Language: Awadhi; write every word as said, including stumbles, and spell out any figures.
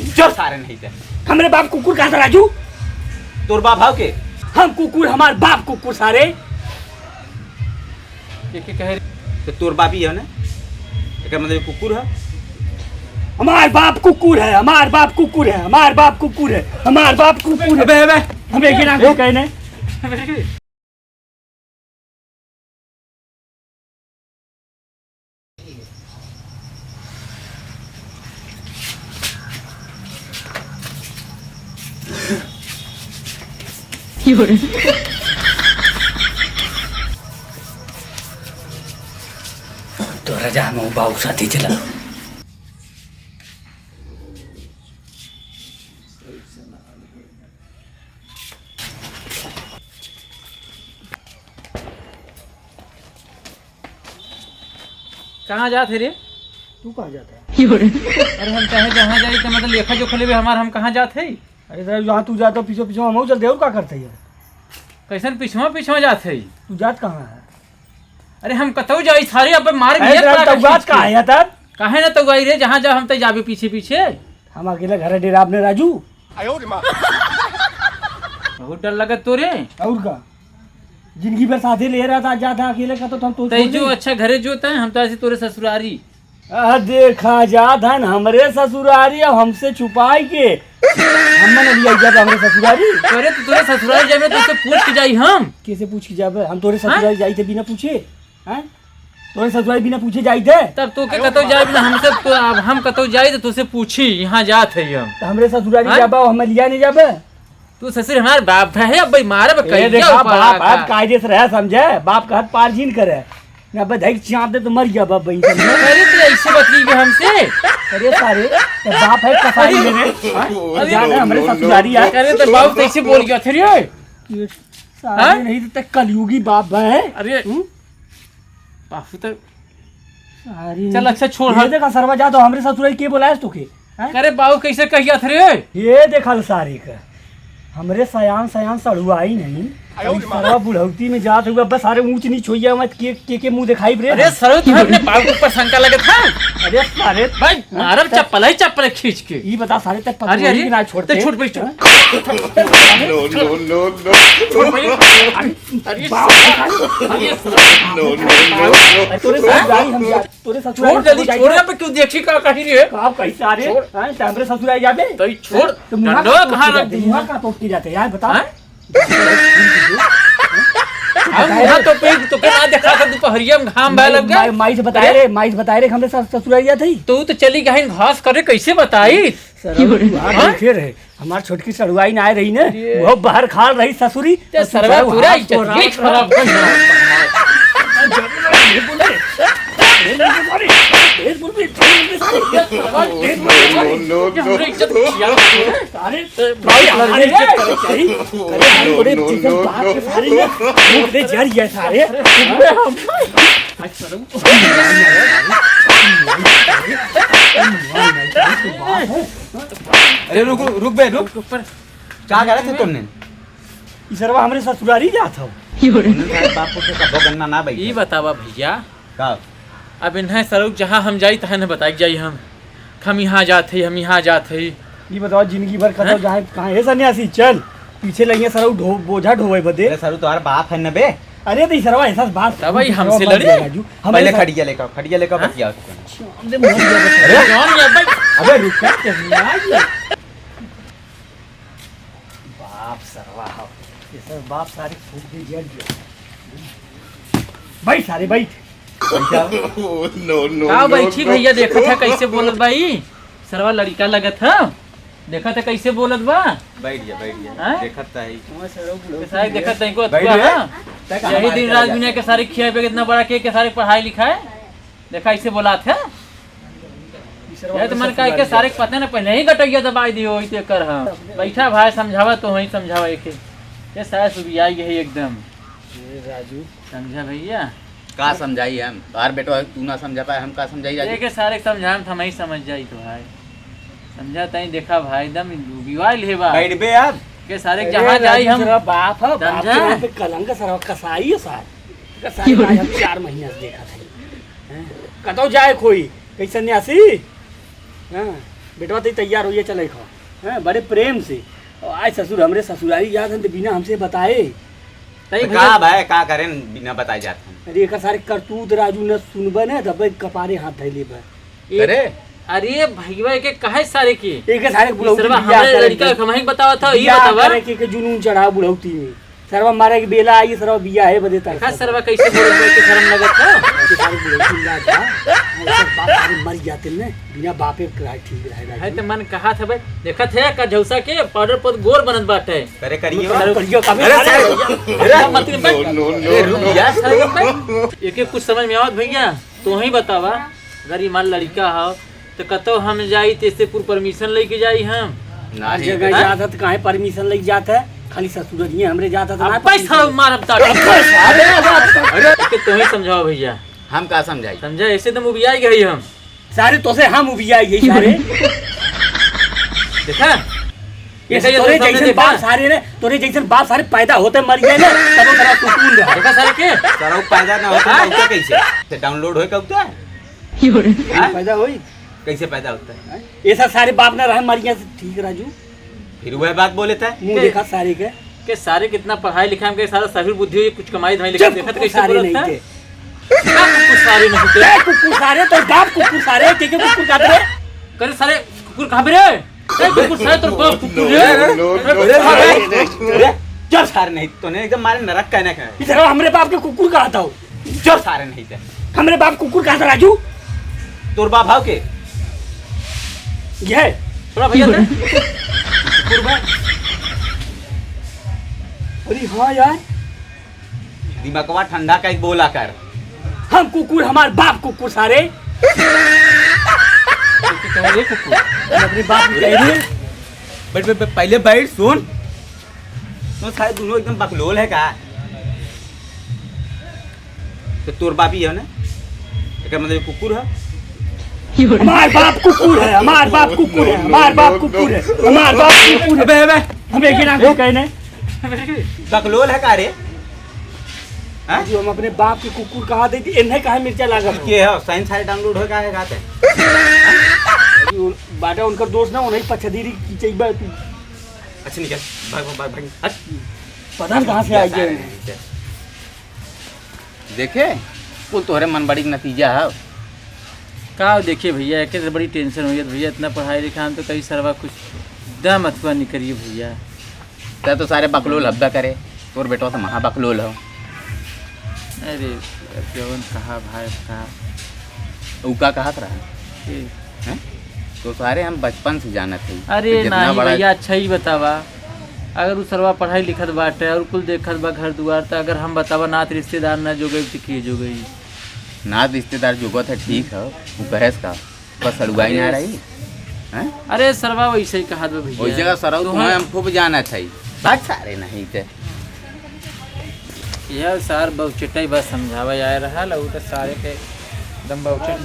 जो सारे नहीं थे। हमरे बाप कुकुर कहा था राजू? तोर बाप हव के? हम कुकुर, हमार बाप कुकुर सारे। के, के कहे रे? तो तोर बाप ही है ना? एकर मतलब कुकुर है? हमार बाप कुकुर है, हमार बाप कुकुर है, हमार बाप कुकुर है, हमार बाप कुकुर है। अबे, अबे। हम एक ही ना कुछ कहने। तो राजा हम बाबू साथी चला। कहाँ जात है रे? तू कहाँ जात है? अरे हम चाहे जहाँ जाई तो मतलब लेखा जोखा लेबे हमार, हम कहाँ जात है? अरे साहब, जहाँ तू जात हो पीछे पीछे हम चलते और का करते हैं? कैसन पीछवा पीछवा जात है? तू जात कहाँ है? अरे हम कतौ जाई सारे, अब मार अरे मिले साहब, तू जात कहाँ है तब? काहे ना तू आई रे, जहाँ जा हम तै जाबे पीछे पीछे। हम अकेले घर डेराब ने राजू। बहुत डर लगत तोरे। और का? जिंदगी भर साथे ले रहा था, जाता अकेले का तो हम तो तै छोड़ जो दे। अच्छा घरे जो तै, हम तो ऐसे तोरे ससुरारी। आ, देखा जात हन हमरे ससुरारी, अब हमसे छुपाई के। हम ना लिया जाबे हमरे ससुरारी। अरे तो तोरे ससुरारी जाबे तो उससे पूछ के जाई हम। कैसे पूछ के जाबे? हम तोरे हाँ? ससुरारी जाई थे बिना पूछे? हैं? तोरे ससुरारी बिना पूछे जाई थे? तब तो के कतौ जाई बिना हमसे तो, अब हम कतौ जाई तो तुझसे पूछी, यहाँ जात है हम। तो हमरे ससुरारी हाँ? जाबा, हमें लिया नहीं जाबे? तू ससुर हमार बाप है, अब भाई मारब ए, कहिया देखा, ऊपर बाप, आका। बाप कायदे से रहे, समझे? बाप का हाथ पार जीन करे। ना बधाई चाप दे तो मर गया बाप बहन, समझे? अरे, तू ऐसे बतली भी हमसे? अरे सारे, तो बाप है कसाई अरे, मेरे, हाँ? अरे, जान है, हमरे ससुरारी है। अरे, तो बाप तो ऐसे बोल गया थे रे। ये सारे हाँ? नहीं तो कलयुगी बाप है। अरे, हम्म? बाप तो अरे, चल, अच्छा, छोड़, ये हट। देखा, सरवा जा तो हमरे ससुरारी के बोलायस तोके, हैं? अरे, बाऊ, कैसे कहिया थे रे? ये देखा सारे का, हमरे सयान, सयान सड़ुआई नहीं। अरे, सरवा बुढ़ौती में जात हुआ, बस सारे ऊंच नीच होइया, मैं के, के, के मुंह दिखाई रे। अरे, सरवा, तुम्हें अपने बाप के ऊपर शंका लगे था? अरे, सारे भाई, हाँ? मारब चप्पल है, चप्पल खींच के। ई बता, सारे ते अरे, पतोही अरे, के ना छोड़ते। ते छोड़, भाई, छोड़। हाँ? No, no, no, no। छोड़, भाई। अरे, अरे, बाप रे, अरे, no, no, no, no। तोरे ससुरारी हम जा, तोरे ससुरारी छोड़ जल्दी, जाइए। छोड़, यहाँ पे क्यों देखी का कही रे? का आप कही सारे? छोड़। हाँ, तो हमरे ससुरारी जाबे? तो ही छोड़। तो मुँह डंडो का कहाँ पोत के रख जाते? दी? मुँह का पोत के जाते? यार बताओ। हाँ? हम वहाँ तो पे, तो के ना देखा था दोपहरिया में घाम बहे लग गया। माई, माई से बताए अरे? रे, माई से बताए रे, हमरे सस-, ससुरारी जात ही। तो वो तो चली गई घास करे, कैसे बताई? सरवा, हाँ? तू हाथ देखे रहे। हमार छोटकी सड़ुआई ना आए रही ने, अरे। वो बाहर खाड़ रही ससुरी, ते और तू सरवा जाओ पूरा हाथ इज्जत को ये राम खराब कर दिया। ढेर बोल बे, ढेर बोल बे, ढेर बोल बे, सारे। ढेर बोल बे, सारे। ये हमरे इज्जत किया। सारे, ए, भाई, भाई, हमारी अरे, इज्जत करे चाहिए। अरे, हम बड़े no, no, जीवन no, बाप के no। सारे ने, मुंह दे जर गया सारे। अरे, हम अरे रुक, रुक बे, रुक। ऊपर। का करत है तुमने? ई सरवा हमरे ससुरारी जात हौ। उन्हें सारे बाप को तो कबो गन्ना ना बैठे। ई बतावा भैया। का? अब इन्हें सरऊ जहाँ हम जाई, तहाँ न बताई जाई हम। हम यहाँ जात हई, हम यहाँ जात हई। ई बतावा जिंदगी भर कतौ हाँ? जाए, कहाँ? ए सन्यासी, चल। पीछे लगिया सरऊ ढो-, बोझा ढोवे बदे। अरे सरऊ, तुम्हारा बाप है न बे? अरे, तो ई सरवा ऐसा बात तब भाई सुन, हमसे सरवा लड़े? बात राजू। हम पहले ऐसा खटिया लेकर, खटिया लेकर हाँ? बतिया। अरे, कौन ये भाई? अबे, रुक। क्या करना है ये? बाप सरवा हो। ये सब बाप सारे फूट दे दिया गया। बैठ सारे, बैठ। No, no, का no, बैठी no। भैया, देखत है कैसे बोलत बा ई? सरवा लड़िका लगत है। देखत है कैसे बोलत बा? बैठ जा, बैठ जा। हाँ? देखत त है। के सारे देखत है इनको बैठ अथुआ रे। है। तय का यही हमारे दिन चला रात जाता दुनिया है। के सारे खिया पे कितना बड़ा के, के सारे पढ़ाई लिखाए। देखा, इसे बोलात है। ये तो मन का के सारे पता ना, पहले ही गटैया दबाई दियो, इते कर हम। बैठा भाई, समझावा तो वहीं समझावा एके। ये सास उबियाई गई एकदम। ए राजू। समझा भैया? का समझाई हम? तोहार बेटवा तू ना समझा पाए, हम का समझाई राजू? एके सारे समझाए हम, हम ही समझ जाई तो भाई। समझा ताई, देखा भाई, एकदम उबियाई लेबा। बैठ बे अब। के सारे अरे जहाँ जाई राजू, हम। तेरा बाप है, बाप समझा? के नाम पे कलंक है, सारा कसाई है साहब। कसाई भाई हम चार महीना से देखा था। हैं? कतौ जाए कोई, कई सन्यासी? हाँ। बेटवा, तई तैयार होइए, चले खा। हैं, बड़े प्रेम से। और आज ससुर, हमरे ससुरारी जात हन, तो बिना हमसे बताए। तई तो भैया का भाई, का करें, बिना बताए जात हन? अरे, एकर सारे करतूत राजू न सुनबे न, तबे कपारे हाथ धइ लेबे। ए-, अरे। अरे भैया, एके कहे सारे की? एके सारे ई बुढ़ऊ सरवा बियाह हमरे करे लड़का के, के हमही बतावत हो, ई बियाह बतावा। करे के, के जुनून चढ़ाव बुढ़ौती में। सरवा मारे के बेला आई, सरवा बियाहे बदे तरसत देखा है। सरवा कैसे बोलत बा, के शर्म लगत है। ये सारे बुढ़ऊ चिल्लात बा। ऐसे बाप सारे मर जाते न, बिना बापे के रहे ठीक रहे है। तो मन कहा था भाई, देखत है का झौसा के पाउडर पर गोर बनत बाटे। करे करियो। करियो कभी अरे सारे, अरे मत रे भाई। No, no, no, ए, रुक जा सारे भाई। एके कुछ समझ में आवत भैया, तू ही बतावा, अगर ई माल लड़का हो तो कतो हम जाई, तेसे पुर परमिशन लेके जाई हम। हर नहीं जगह बेटा। जात है तो काहे परमिशन लेके जात है? खाली ससुर जी हमरे जात है तो अब ना भाई परमिशन साहब लेके मारब ताड़। अरे, अरे, अरे। एके तोहे समझाओ भैया। हम का समझाई? समझा, ऐसे तो उबियाई गई हम। सारे तोसे हम उबियाई गई सारे। देखा? ये देखा, ये तोरे तो सामने जैसन देखा। बाप सारे ने, तोरे जैसन बाप सारे पैदा होते मर गए ना, तब वो सारा सुकून रहा। देखा सारे के? सारा वो पैदा ना होता हाँ? तो कैसे? तो डाउनलोड होए का होता है? हाँ? पैदा होई? कैसे पैदा होता है? ये सब सारे बाप ना रहे, मर गया, ठीक राजू। फिर वह बात बोले था। मुंह के, देखा सारे के। के सारे कितना पढ़ाई लिखा, हमके सारा ससुर बुद्धि हुई, कुछ कमाई धमाई लिखा चुप, देखा तो कुकुर कैसे सारे बोलत नहीं था? थे। क्या कुकुर सारे नहीं थे? ए, कुकुर सारे, तो बाप कुकुर सारे, के, के कुकुर का रे? करे सारे कुकुर कहाँ पे रे? ए, कुकुर सारे, तो बाप कुकुर रे? No, no, no, अरे, no, सारे। No, no, no। अरे, चल सारे नहीं, तूने एकदम मारे नरक कहने का है। इधर हमरे बाप के कुकुर कहा था वो। चल सारे नहीं थे। हमरे बाप कुकुर कहा था राजू? तोर बाप हाव के? ये है। थोड़ा भैया दे। कुकुर बा। अरे हाँ यार। दिमागवा ठंडा का एक बोला कर। हम कुकुर, हमार बाप कुकुर सारे। तो क्या कह रहे कुकुर? हम अपने बाप की कह रहे। बैठ, बैठ, बैठ, पहले बैठ, सुन। तो सारे दोनों एकदम बकलोल है का? तो तोर बाप ही है ना? एकर मतलब कुकुर है? हमार बाप कुकुर है, हमार बाप कुकुर है, हमार बाप कुकुर है, हमार बाप कुकुर है। अबे, अबे। हम एक ही नाम को कहने। बकलोल है का रे? हाँ? जो हम अपने बाप के कुकुर कहा देती, इन्हें काहे मिर्चा लागल हो? के है? साइन सारे डाउनलोड हो का है, खाते? अभी उन-, बाटा उनकर दोस्त ना, उन्हें पछदीरी की चाहिए तू। अच्छा निकल, भाग, भाग, भाग, भाग, हट। पता नहीं कहाँ से आ गए हैं। देखे, कुल तोहरे मन बड़ी के नतीजा है। का देखिए भैया, एके से बड़ी टेंशन हुई है भैया, इतना पढ़ाई लिखा हम तो कहीं सरवा कुछ दम अथवा नहीं करिए भैया। तै तो सारे बकलोल हब्बा करे, तोर बेटवा तो महा बकलोल हो। अरे, जवन कहा भाई का। ऊ का कहत रहा? ए। हैं? तो सारे हम बचपन से जानत हई। अरे कि जितना नहीं बड़ा भैया, अच्छा ही बतावा, अगर उ सरवा पढ़ाई लिखत बाटे और कुल देखत बा घर दुआर, त अगर हम बतावा नात रिश्तेदार ना जोगई त के जोगई? नात रिश्तेदार जोगत है, ठीक है, उ कहेस का, बस सड़ुआई ना अरे रही, हैं? अरे सरवा वैसे ही कहत बा भैया। वैसे का सरवा तो तुम्हें है। हम खूब जानत हई, बात सारे नहीं थे। यह सार बहुचटाई बस समझावे आए रहा, उ तो सारे के एकदम बहुचट